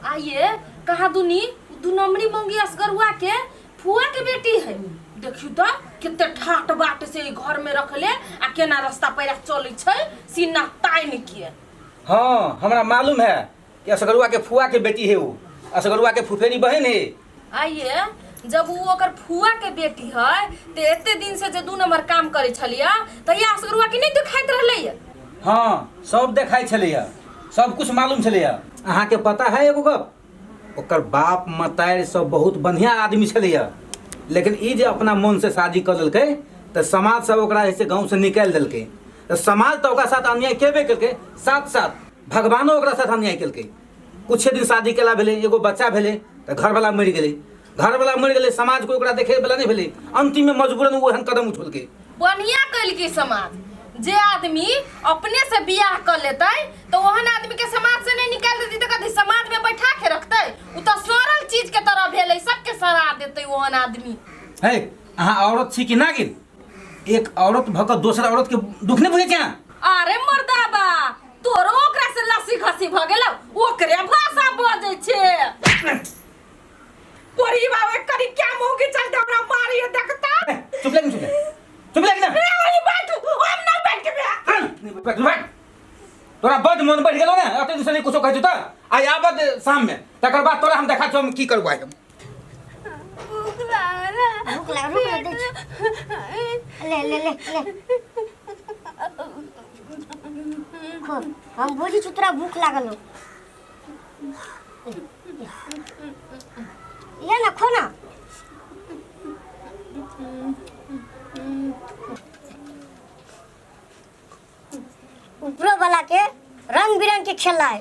आइए कहाँ दुनी दू नंबरी मंगी असगरुआ के फुआ के बेटी है। देखियो त कते ठाट बाट से ई घर में रखले आ केना रास्ता पैरा चलै छै सीना ताइन के। हाँ, हमरा मालूम है कि असगरुआ के फुआ के बेटी है, वो असगरुआ के फुफेरी बहन है। आइए जब वो ओकर फुआ के बेटी है ते एते दिन से जे दू नंबर काम करे छलिया त ये असगरुआ के नहीं देखाइत रहलै। हाँ, सब देखाइ छलैया, सब कुछ मालूम छलैया। अहाँके पता है एगो गप, ओकर बाप मतारि सब बहुत बढ़िया आदमी छलैया, लेकिन ई जे अपना मन से शादी कऽ लेलकै तऽ समाज सब ओकरा जे छै गाँव से निकालि देलकै। तऽ समाज तऽ ओकरा साथ अन्याय केबे केलकै, साथ साथ भगवानो ओकरा साथ अन्याय केलकै। कुछे दिन शादी केला भेलै, एगो बच्चा भेलै तऽ घरवला मरि गेलै। घरवला मरि गेलै, समाज कोइ ओकरा देखै वला नहि भेलै। अंतिम में मजबूरन ओ एहन कदम उठौलकै। बढ़िया कैलकै समाज, जे आदमी अपने से बियाह कर लेतै तऽ ओहन आदमी के समाज से नहीं निकाल देतै तऽ कथी समाज में बैठा के रखतै? उ तऽ सड़ल चीज के तरह भेलै, सबके सड़ा देतै ओहन आदमी। है, अहाँ औरत छी कि नागिन? एक औरत भऽ कऽ दोसर औरत के दुख नहि बुझै छी अहाँ? अरे मर्दाबा, तोरो ओकरा से लस्सी खसी भऽ गेलौ, ओकरे भाषा बजै छै। कोरी बाबे करी क्या मुंह के चलते हमरा मारी है देखता। चुप लग, चुप लग, चुप लग ना। ए वही बैठ, हम ना बैठ के बे। बैठ बैठ, तोरा बड मन बढ़ि गेलो ने, एते दिन से नहीं कुछो कहै छौ तऽ आइ आबत शाम में, तकर बाद तोरा हम देखा छौ हम की करबो आइ हम। भूख लागल है। भूख लागल, रुक ना, दै छी। ले ले ले ले, खो। हम बुझै छी तोरा भूख लागल हो। ले ना, खो ना। ऊपरो वाला के रंग बिरंग के खेला है,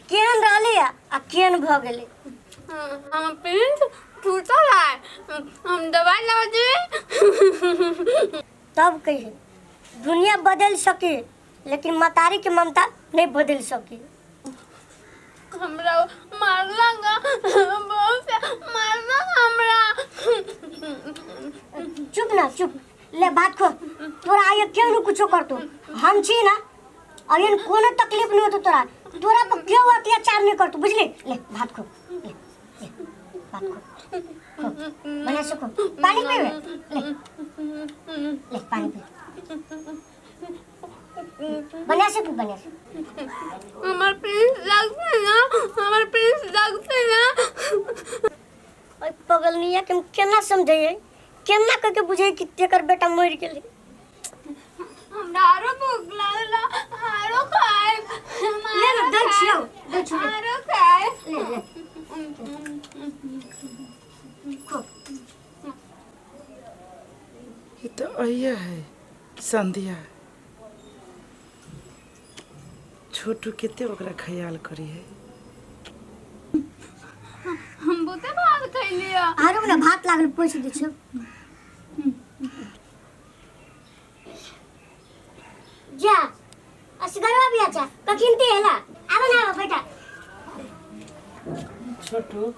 केहन रहले आ केहन भऽ गेलै। हम प्रिंस टूटल है, हम दवाई लगा देबै। तब कहिए दुनिया बदल सके लेकिन मतारी के ममता नहीं बदल सके। हमरा मारलक, बहुत मारलक हमरा। चुप ना, चुप। ले भात खो। तोरा आइए क्यों नहीं कुछो करतो, हम छी ना, और एहन कोनो तकलीफ नहीं होतो तोरा, तोरा पर क्यों अत्याचार नहीं करतो, बुझली? ले भात खो, ले ले भात खो, खो बढ़िया से खो। पानी पीबे? ले ले पानी पी, बढ़िया से पी, बढ़िया से। हमर प्रिंस जागते ना, हमर प्रिंस जागते ना। ओइ पगलनिया के हम केना समझैयै, केना कऽ के बुझै कि तेकर बेटा मरि गेलै। हमरा आरो भूख लागल, आरो खाएब। ले ना, दै छियौ, दै छियौ। आरो खाएब। ले ले, खो। ई तऽ अहिए है संध्या। छोटू कते ओकरा ख्याल करी है। हम बहुते भात खैलियै। आरो ने भात लागल, पोछि दै छियौ। जा असगरवा भी अच्छा कखिन ते हेला, आबो ना, आबो बेटा। छोटू।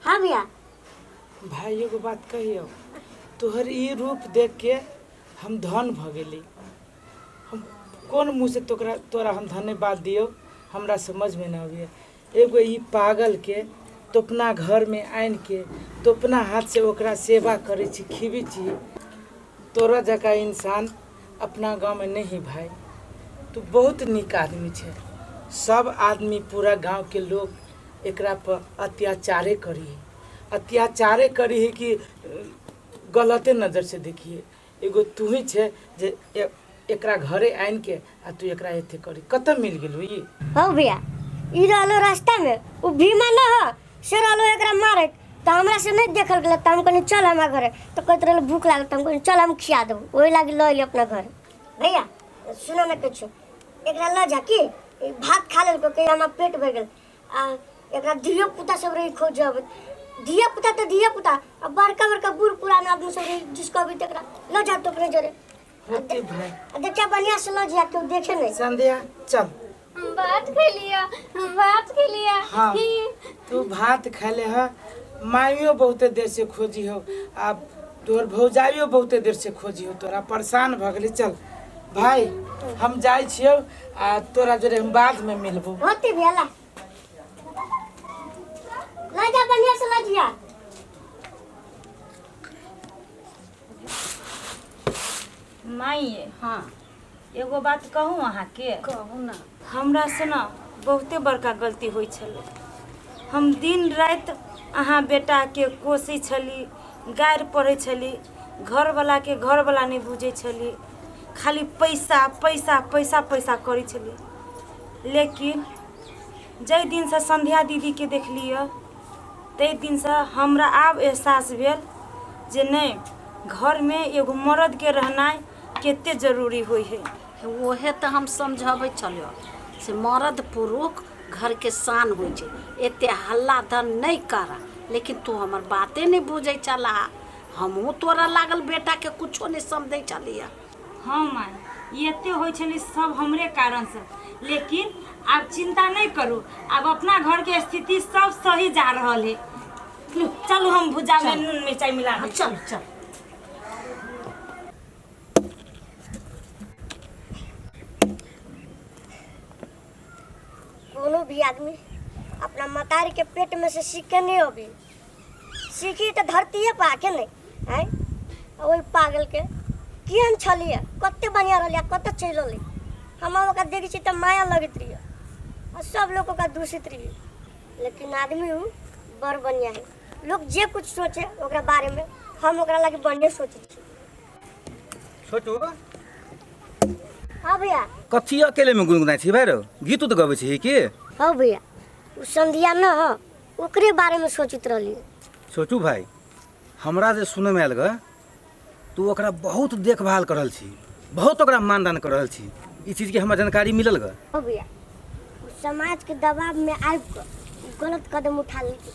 हाँ भैया। भाई एगो बात कहियो, तोहर ई रूप देख के हम धन भ गेली। हम कोन मुँह से तोकरा तोरा हम धन्यवाद दियौ, हमरा समझ में न अबैया। एगो ई पागल के तो अपना घर में आनि के तो अपना हाथ से ओकरा सेवा करै छी, खिबै छी। तोरा जकाँ इंसान अपना गाँव में नहीं भाई, तू बहुत नीक आदमी छै। सब आदमी पूरा गाँव के लोग एकरा पर अत्याचारे करी, अत्याचारे करी है कि गलते नजर से देखिए। एगो तू ही छे जे एकरा घरे आनि के आ तू एकरा एथे करी, कतऽ मिल गेलू ई? हौ भैया, ई रहलो रास्ता में उ भीमा न ह से रहलो एकरा मारे, त हमरा से नहीं देखल गेल, त हम कहनी चल हमरा घरे, त कहत रहलो भूख लागल, त हम कहनी चल हम खिया देबो, ओही लागी ल अइली अपना घर। भैया सुनो न किछु, एकरा ल जा की ई भात खा लेलको कहिया हमरा पेट भरि गेल, आ एकरा धियो पुता सब रही खोजब, धिया पुता त धिया पुता आ बड़का बड़का बूढ़ पुरान आदमी सब रही जिसको अभी तक ल जा तो अपने जरे होते भाई। आ देखा बढ़िया से ल जा, केहू देखे नहीं। संध्या चल। हम भात खेलिया, हम भात खेलिया। हाँ तू भात खा ले ह, माइयो बहुते देर से खोजी हो, आ तोहर भौजाइयो बहुते देर से खोजी हो, तोरा परेशान भऽ गेली। चल भाई हम जाइ छियौ आ तोरा जोरे हम बाद में मिलबो। होते भैया ला। लऽ जा बढ़िया से लऽ जिया। माइये। हाँ। एगो बात कहूँ अहाँके? कहू ना। हमरा से ने बहुते बड़का गलती होइ छलै। हम दिन राति अहाँ बेटाके कोसै छली, गारि पढ़ै छली, घरवलाके घरवला नहि बुझै छली, खाली पैसा पैसा पैसा पैसा करै छली। लेकिन जाहि दिनसँ संध्या दीदीके देखलियै ताहि दिनसँ हमरा आब एहसास भेल जे नहि, घरमे एगो मरदके रहनाइ कते जरूरी होइ है। ओहे तऽ हम समझबै छलियौ से मरद पुरुष घरके शान होइ छै, एते हल्ला धन नहि कर, लेकिन तू हमर बाते नहि बुझै छलह। हमहूँ तोरा लागल बेटाके कुछो नहि समझै छलियै। हाँ माय, ई एते होइ छलै सब हमरे कारणसँ, लेकिन आब चिंता नहि करू, आब अपना घरके स्थिति सब सही जा रहल है। चलू हम भुजामे नून मिरचाइ मिला दै छी। चल चल। कोनो भी आदमी अपना मतारी के पेट में से सीख के नहीं अबी, सीखी तऽ धरतीये पर आके नहीं आँय। ओहि पागल के केहन छलियै, कते बढ़िआँ रहलै, कते चलि रहलै। हम ओकरा देखै छी तऽ माया लगैत रहियै आ सब लोग ओकरा दूषित रहियै, लेकिन आदमी उ बड़ बढ़िआँ है। लोग जे कुछ सोचे ओकरा बारे में, हम ओकरा लागी बढ़िआँ सोचै छी। छोटू। हाँ भैया। कथी अकेले में गुनगुनाइ छी भाइ रौ? गीत उत गबै छी की? हाँ भैया, उ संध्या न ह, ओकरे बारे में सोचैत रहलियै। छोटू भाइ, हमरा जे सुनैमे आयल ग, तू ओकरा बहुत देखभाल कर रहल छी, बहुत ओकरा मानदान कर रहल छी, ई चीजके हमरा जानकारी मिलल ग। हाँ भैया, उ समाज के दबाव में आबि कऽ गलत कदम उठा लेलकै,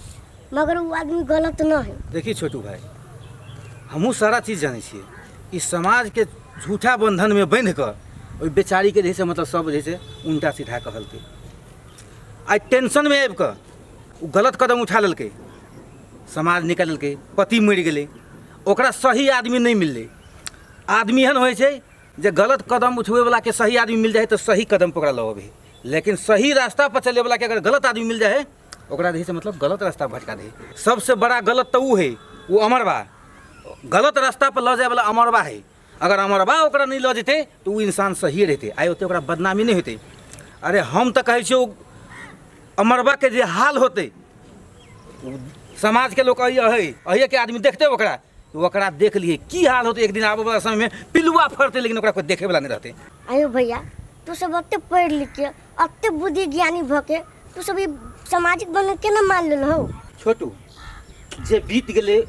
मगर उ आदमी गलत न है। देखी छोटू भाइ, हमहूँ सारा चीज जानै छियै, ई समाजके झूठा बंधनमे बान्हि कऽ ओहि बेचारीके जे है से मतलब सब जे है से उल्टा सीधा कहलकै। आइ टेंशनमे आबि कऽ ओ गलत कदम उठा लेलकै, समाज निकालि लेलकै, पति मरि गेलै, ओकरा सही आदमी नहि मिललै। आदमी एहन होइ छै जे गलत कदम उठबैवलाके सही आदमी मिल जाइ है तऽ सही कदम पर ओकरा लऽ अबै है, लेकिन सही रास्ता पर चलैवलाके अगर गलत आदमी मिल जाइ है ओकरा जे है से मतलब गलत रास्ता भटका दै है। सबसे बड़ा गलत तऽ ओ है, ओ अमरबा गलत रास्ता पर लऽ जायवला अमरबा है। अगर अमरबा ओकरा नहि लऽ जेतै तऽ ओ इंसान सही रहतै, आइ ओते ओकरा बदनामी नहि होतै। अरे हम तऽ कहै छियै ओ अमरबाके जे हाल होतै, समाजके लोक अहि अहिएके आदमी देखतै ओकरा, ओकरा देख लिए की हाल होतै। एक दिन आबऽ वाला समयमे पिलुआ फड़तै, लेकिन ओकरा कोइ देखैवला नहि रहतै। आयो भैया, तू सब ओते पढ़ि लिख के ओते बुद्धि ज्ञानी भऽ के तू सब ई सामाजिक बंधन केना मान लेलहो? छोटू, जे बीत गेलै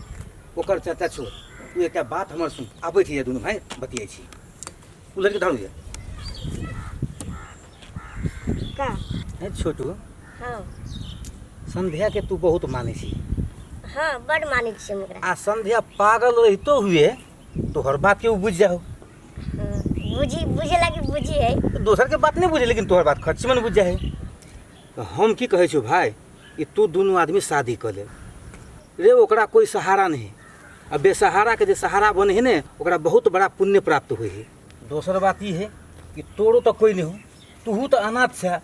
ओकर चर्चा छोड़, तू एकटा बात हमर सुन। आबै छी दुनू भाइ बतियाइ छी। ओ लड़की धरू ये का? हे छोटू। हाँ। संध्या के तू बहुत मानै छी। हाँ, बड़ मानै छी हम ओकरा। आ संध्या पागल रहितो हुए तोहर बात के उ बुझि जाहो। हाँ, बुझी बुझे लागी बुझी है। दोसर के बात नहीं बुझे, लेकिन तोहर बात खर्च मन बुझ जाए। तो हम की कहै छियौ भाई, ई तू दुनू आदमी शादी कऽ ले रे, ओकरा कोई सहारा नहीं, आ बेसहारा के जे सहारा बने है ने ओकरा बहुत बड़ा पुण्य प्राप्त होइ है। दोसर बात ई है कि तोरो तो कोई नहीं हो, तूहू तो अनाथ छे,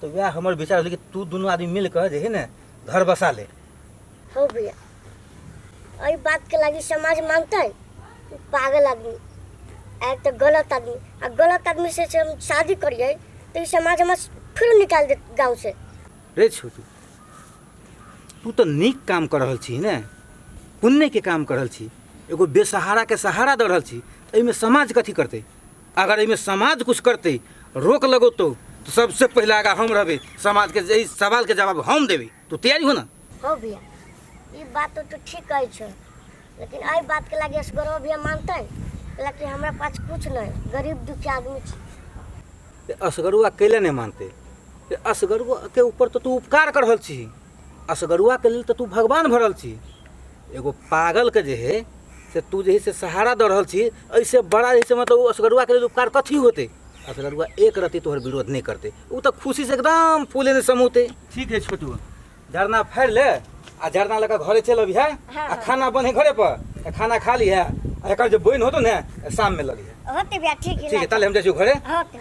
तो वएह हमर विचार होलै कि तू दुनू आदमी मिल कऽ जे है ने घर बसा ले। हो भैया, एहि बात के लागी समाज मानतै? उ पागल आदमी आइ तऽ गलत आदमी, आ गलत आदमी से हम शादी करियै तऽ ई समाज हमरा फिर निकाल देत गाँव से। रे छोटू, तू तऽ नीक काम कर रहल छी ने, पुण्यके काम कर रहल छी, एगो बेसहाराके सहारा दऽ रहल छी, एहिमे समाज कथी करतै? अगर एहिमे समाज कुछ करतै, रोक लगौतौ, तऽ सबसे पहिले आगाँ हम रहबै, समाजके एहि सवालके जवाब हम देबै, तू तैयारी हो ना? हो भैया, ई बात तो तू ठीक कहै छौ, लेकिन एहि बातके लागी असगरो भैया मानतै? कि हमरा पास कुछ नहीं, गरीब दुखी आदमी छी। असगरुआ कैले नहीं मानतै? असगरुआ के ऊपर तो तू उपकार कर रहल छी, असगरुआ के लेल तो तू भगवान भरल छी। एगो पागल के जे है से तू जे है से सहारा दऽ रहल छी, एहिसे बड़ा जे से मतलब ओ असगरुआ के लेल उपकार कथी होतै? असगरुआ एक रत्ती तोहर विरोध नहीं करतै, ओ तऽ खुशी से एकदम फूले ने समोतै। ठीक है छोटू, झरना फाड़ि ले आ झरना लऽ कऽ घरे चलि अबिहे, आ खाना बने घरे पर तऽ खाना खा लिहे, आ एकर जे बोनि होतौ ने शाममे लऽ लिहे। होते भैया, ठीक है। ठीक है, ताले हम जाइ छी घरे। होते।